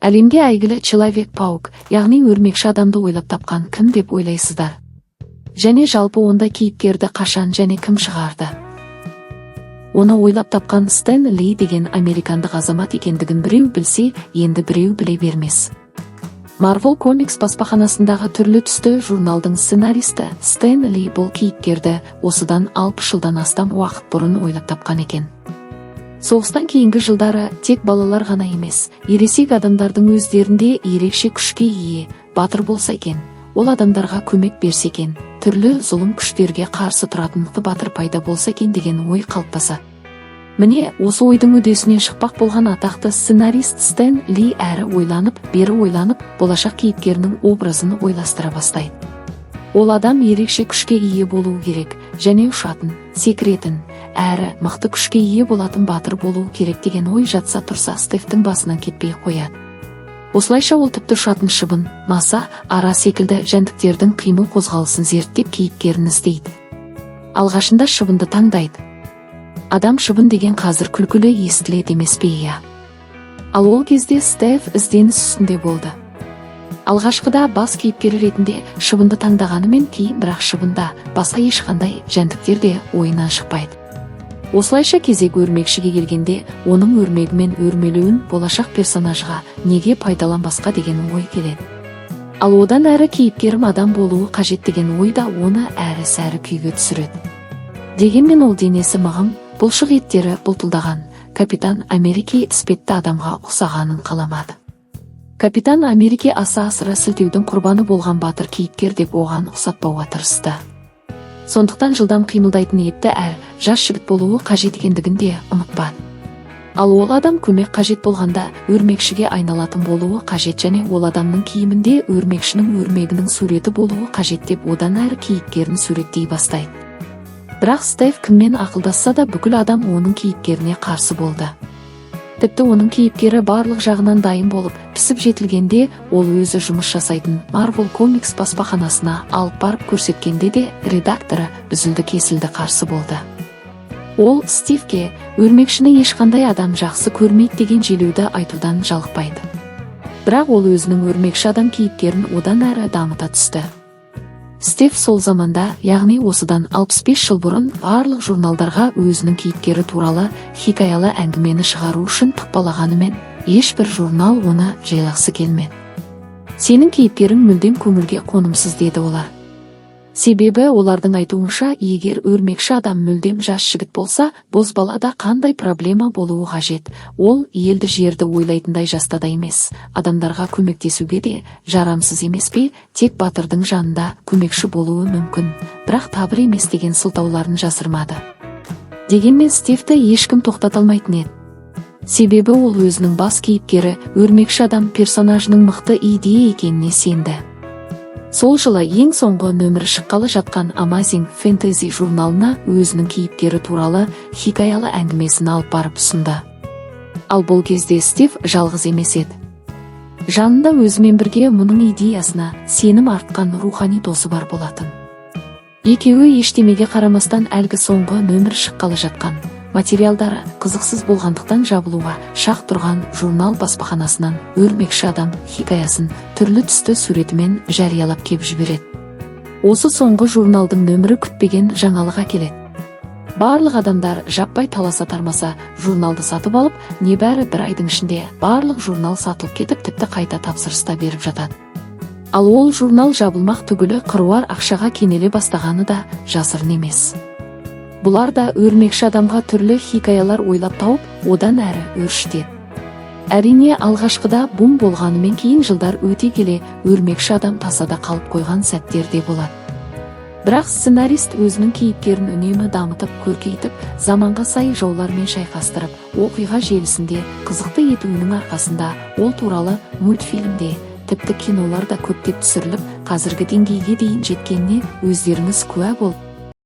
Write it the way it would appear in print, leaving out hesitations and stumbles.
Әлемге әйгілі Человек-паук, яғни Өрмекші адамды ойлап тапқан кім деп ойлайсыздар? Және жалпы ондай кейіпкерді қашан және кім шығарды? Оны ойлап тапқан Стэн Ли деген американдық азамат екендігін біреу білсе, енді біреу біле бермес. Marvel Comics баспаханасындағы түрлі түсті журналдың сценаристі Стэн Ли бұл кейіпкерді осыдан 60 жылдан астам уақыт бұрын ойлап тапқан екен. Соғыстан кейінгі жылдары тек балалар ғана емес, ересек адамдардың өздерінде ерекше күшке ие батыр болса екен, ол адамдарға көмек берсе екен, түрлі зұлым күштерге қарсы тұратын мықты батыр пайда болса екен деген ой қалыптасады. Міне, осы ойдың үдесінен шықпақ болған атақты сценарист Стэн Ли әрі ойланып, бері ойланып, болашақ кейіпкерінің образын ойластыра бастайды. Ол адам ерекше күшке ие болуы керек және ұшатын, секіретін, әрі мықты күшке ие болатын батыр болуы керек деген ой жатса тұрса Стивтің басынан кетпей қояды. Осылайша ол тіпті ұшатын шыбын, маса, ара секілді жәндіктердің қимыл қозғалысын зерттеп, кейіпкерін іздейді. Алғашында шыбынды таңдайды. Адам шыбын деген қазір күлкілі естіледі емес пе? Иә. Ал ол кезде Стив ізденіс үстінде болды. Алғашқыда бас кейіпкері ретінде шыбынды таңдағанымен, кейін бірақ шыбында басқа ешқандай жәндіктер де ойынан шықпайды. Осылайша кезек өрмекшіге келгенде, оның өрмегімен өрмелеуін болашақ персонажға неге пайдаланбасқа деген ой келеді. Ал одан әрі кейіпкерім адам болуы қажет деген ой да оны әрі сәрі күйге түсіреді. Дегенмен ол денесі мығым, бұлшық еттері бұлтылдаған Капитан Америка іспетті адамға ұқсағанын қаламады. Капитан Америка аса асыра сілтеудің құрбаны болған батыр кейіпкер деп оған ұқсатпауға тырысты. Сондықтан жылдам қимылдайтын, епті әрі жас жігіт болуы қажет екендігін де ұмытпады. Ал ол адам көмек қажет болғанда өрмекшіге айналатын болуы қажет және ол адамның киімінде өрмекшінің өрмегінің суреті болуы қажет деп одан әрі кейіпкерін суреттей бастайды. Бірақ Стив кіммен ақылдасса да, бүкіл адам оның кейіпкеріне қарсы болды. Тіпті оның кейіпкері барлық жағынан дайын болып, пісіп жетілгенде, ол өзі жұмыс жасайтын Marvel Comics баспаханасына алып барып көрсеткенде де, редакторы үзілді кесілді қарсы болды. Ол Стивке өрмекшіні ешқандай адам жақсы көрмейді деген желеуді айтудан жалықпайды. Бірақ ол өзінің өрмекші адам кейіпкерін одан әрі дамыта түсті. Стив сол заманда, яғни осыдан 65 жыл бұрын, барлық журналдарға өзінің кейіпкері туралы хикаялы әңгімені шығару үшін тықпалағанымен, ешбір журнал оны жайлағысы келмеді. «Сенің кейіпкерің мүлдем көңілге қонымсыз», – деді олар. Себебі олардың айтуынша, егер өрмекші адам мүлдем жас жігіт болса, бозбалада қандай проблема болуы қажет? Ол елді жерді ойлайтындай жаста да емес, адамдарға көмектесуге де жарамсыз емес пе? Тек батырдың жанында көмекші болуы мүмкін, бірақ табыр емес деген сылтауларын жасырмады. Дегенмен Стивті ешкім тоқтата алмайтын еді. Себебі ол өзінің бас кейіпкері өрмекші адам персонажының мықты идея екеніне сенді. Сол жылы ең соңғы нөмірі шыққалы жатқан Amazing Fantasy журналына өзінің кейіпкері туралы хикаялы әңгімесін алып барып ұсынды. Ал бұл кезде Стив жалғыз емес еді. Жанында өзімен бірге мұның идеясына сенім артқан рухани досы бар болатын. Екеуі ештемеге қарамастан әлгі соңғы нөмір шыққалы жатқан, материалдары қызықсыз болғандықтан жабылуға шақ тұрған журнал баспаханасынан өрмекші адам хикаясын түрлі түсті суретімен жариялап кеп жібереді. Осы соңғы журналдың нөмірі күтпеген жаңалық әкеледі. Барлық адамдар жаппай таласа тармаса журналды сатып алып, небәрі бір айдың ішінде барлық журнал сатылып кетіп, тіпті қайта тапсырыс та беріп жатады. Ал ол журнал жабылмақ түгілі, қыруар ақшаға кенеле бастағаны да жасырын емес. Бұлар да өрмекші адамға түрлі хикаялар ойлап тауып, одан әрі өршітеді. Әрине, алғашқыда бум болғанымен, кейін жылдар өте келе өрмекші адам тасада қалып қойған сәттер де болады. Бірақ сценарист өзінің кейіпкерін үнемі дамытып, көркейтіп, заманға сай жаулармен шайқастырып, оқиға желісінде қызықты етуінің арқасында ол туралы мультфильмде, тіпті кинолар да көптеп түсіріліп, қазіргі деңгейге дейін жеткеніне өздеріңіз куә болып